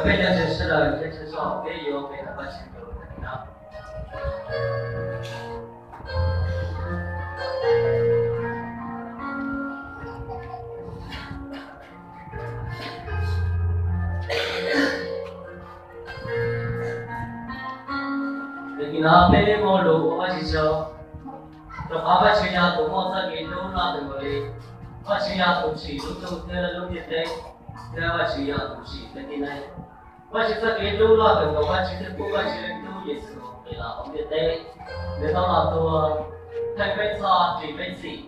Peb cov ntseeg sawv daws, peb sawv daws peb yuav peb hais Vajtswv rau tag kis no. Tag kis no peb muaj lus ua Vajtswv tsaug, rau qhov Vajtswv yog tus muaj txoj kev hlub loj tag npaum li. Vajtswv yog tus tsim lub ntuj thiab lub ntiaj teb, thiab Vajtswv yog tus tsim tej tib neeg. Vajtswv txoj kev hlub loj tag npaum, Vajtswv thiaj pub Vajtswv Leej Tub Yexus los hauv ntiaj teb, nws tau los tuag theej peb txhoj ris peb txim.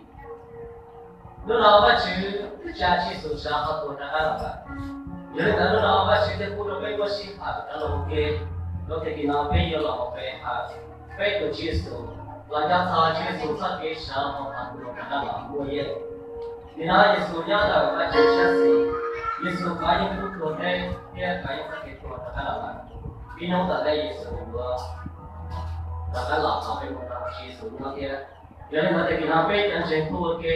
Hnub no Vajtswv twb tsa Tswv Yexus sawv qhov tuag rov qab los lawm. Yog li ntawd hnub no Vajtswv thiaj pub rau peb muaj sij hawm rov los ua ke. Rau tag kis no peb yuav los mus pe hawm peb tus Tswv Yexus, los nco txog Tswv Yexus txoj kev sawv hauv qhov tuag rov qab los muaj yeej. Nim no Yexus nyob ntawm Vajtswv sab xis, Yexus kov yeej tub tuag teb thiab kov yeej txoj kev tuag rov qab los lawm. Ib hnub tom ntej Yexus yuav rov qab los tos peb mus nrog Tswv Yexus nyob thiab. Yog li ntawd tag kis no peb cov ntseeg tuaj ua ke,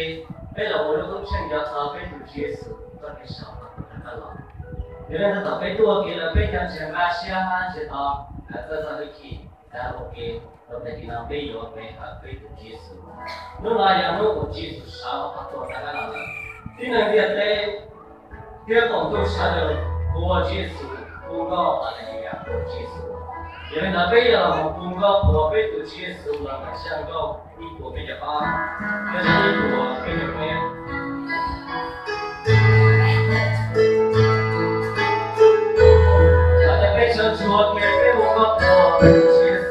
peb los ua lub koob tsheej nco txog peb tus Tswv Yexus txoj kev sawv rov qab los. Yog li ntawd thaum peb tuaj ua ke lawm peb cov ntseeg npaj siab hab ntshe tau hawm txawj txog hwj chim xav ua ke rau tag kis no peb yuav pe hawm peb tus Tswv Yexus. Hnub no yog hnub uas Tswv Yexus sawv hauv qhov tuag rov qab los lawm. Tib neeg ntiaj teb thiab qaum ntuj sawv daws puas Tswv Yexus hu nkauj Haleluya puas Tswv Yexus. Yog li ntawd peb yuav los mus hu nkauj puas peb tus Tswv Yexus los ntawm zaj nkauj ib puas peb caug ob, thiab zaj ib puas peb caug peb. Los ces peb sawv ntxuag kiag peb hu nkauj puas peb tus Tswv Yexus.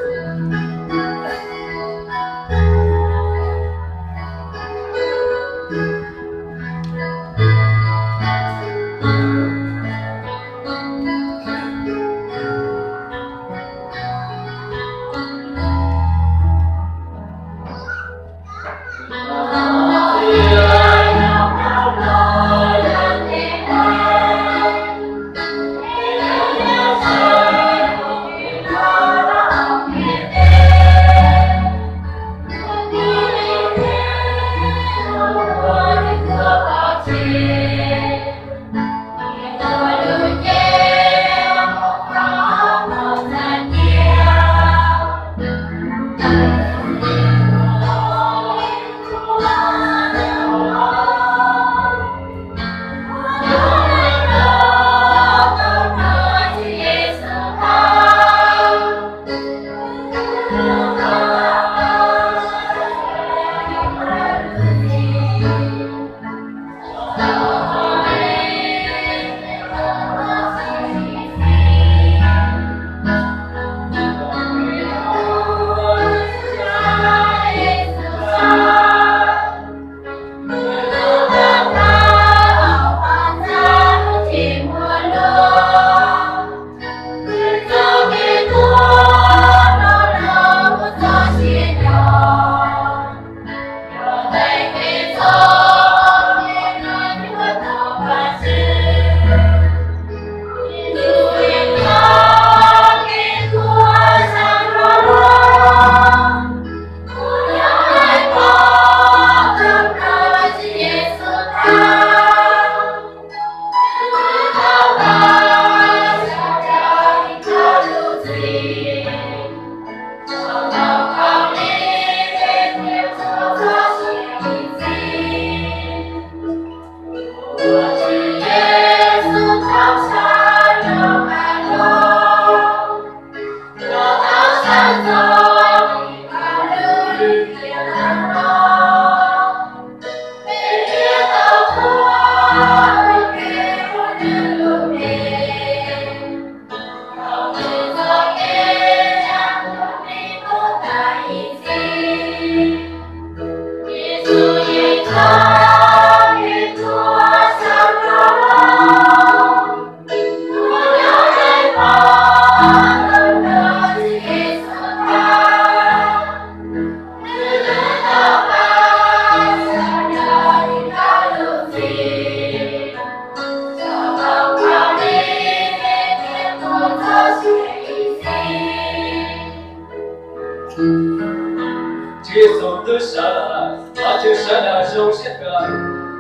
Tswv Yexus twb sawv los lawm, qhov chaw sawv daws zoo siab kawg.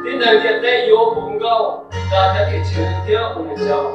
Tib neeg ntiaj teb yuav hu nkauj dag thiab tim tswv thiab hu nws tsaug.